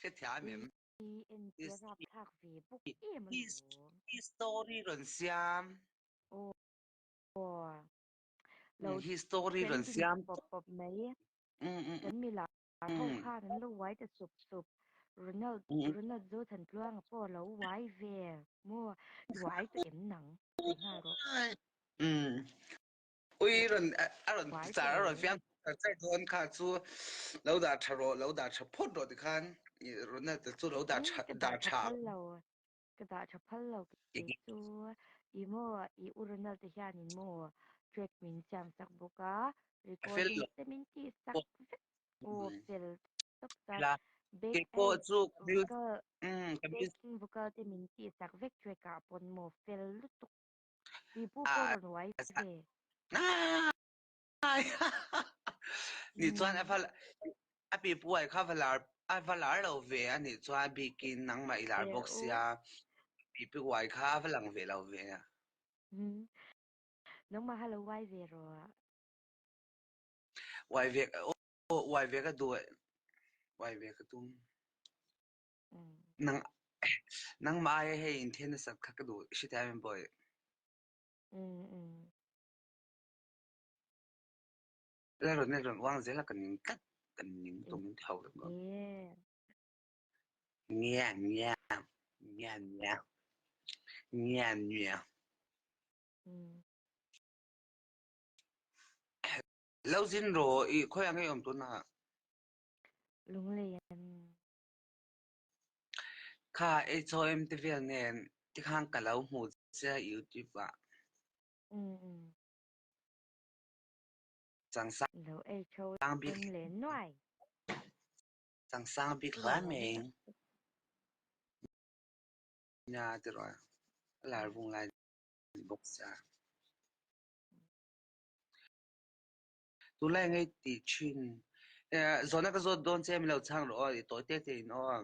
Hrethiam em? I entir rapthlak ve bawk em alawm. History rawn siam. Aw. Lo History rawn trending siam. pawp pawp mai. Kan milar ho khan an lo uai ta sup sup. Ronald Ronald Zothantluanga pawh a lo uai ve maw? I uai tawh em nang? Sawi nghal rawh. Ui rawn a rawn char a rawn fiam char char dawn kha chu lo dah tha rawh lo dah tha phawt rawh tikhan Ronald chu lo dah tha dah tha phal lo ka dah tha phal lo kei chu i maw i u Ronald te hianin maw track min siam sak bawk a recording te min tih sak vek aw fel tawp chuan back vocal backing vocal te min tih sak vek track ah pawn maw fel lutuk Pipu pawh rawn uai ve. Ni chuan a va a pipu ai kha va lar a va lar lo ve a nih chuan a bikin nangmah i lar bawk sia pipu uai kha a va lang ve lo ve a. Nangmah kha lo uai ve rawh. Uai ve uai ve ka duh uai ve ka tum. Nang nangmah ai hei inthen nasat kha ka duh hrethiam em bawi. La rawn rawn uang zel a ka ning tlat ka ning tum in ti ho reng lo. Ngia ngia ngia ngia ngia ngia. Lo zin rawh i khawi ang i awm tunah. Lunglei an. Kha HOM te vel nen tikhan ka lo hmu che a YouTube ah. Changsang Lo HOM bik leh nuai. Changsang bik hle mai. Nia tiraw a lar vung lai ni bawk sia. Tunlai ngei tih thin. Zawhna ka zawt dawn che mi lo chhang rawh aw, i tawi te te in aw.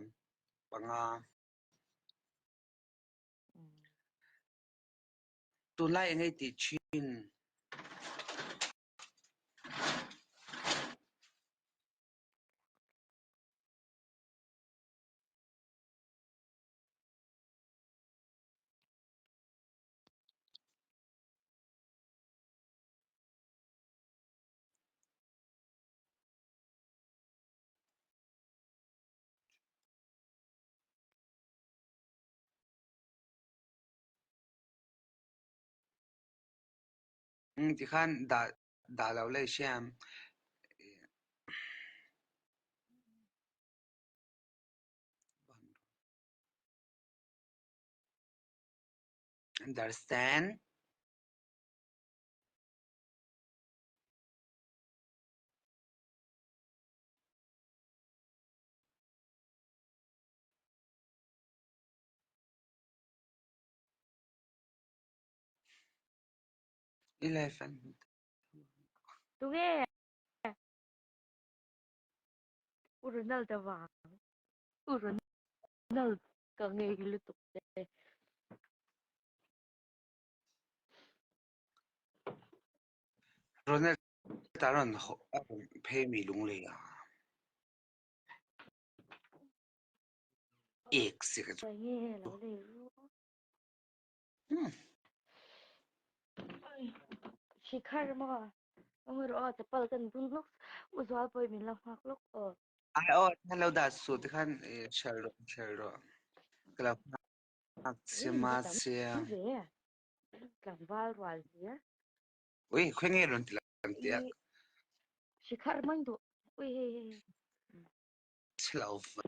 Panga. Tunlai engei tih thin. Tikhan dah dah lo lei siam. Understand? 11. Tunge? U Ronald avang. U Ronald ka ngei lutuk che. Ronald a rawn phei mi lunglei a. Ek si ka chu. Nge lo lei ru. Shikhar maw? Ong ro aw chapal kan bun lawk. U zual pawh min lo nghak lawk aw. Ai aw khan lo dah su ti khan share rawh share rawh. Ka lo nghak che ma che. Tlangval rual hlir. Ui khawi nge rawn ti lang teh a. Shikhar man duh. Ui hei hei. Chhelo va.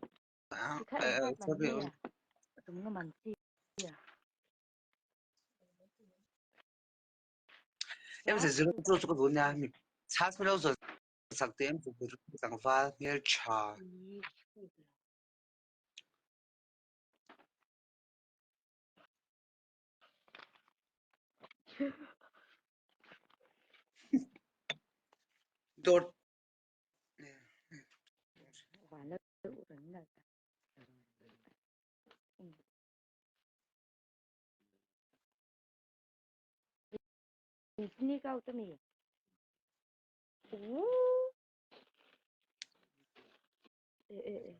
Shikhar engzat man nge a? Tum nga man chi a. Em se zero chu chu ka duh nia mi chhas mi lo zawt sak te em chu tlangval hmel tha. Dawr Sneak out ami. Ooh. Eh eh eh.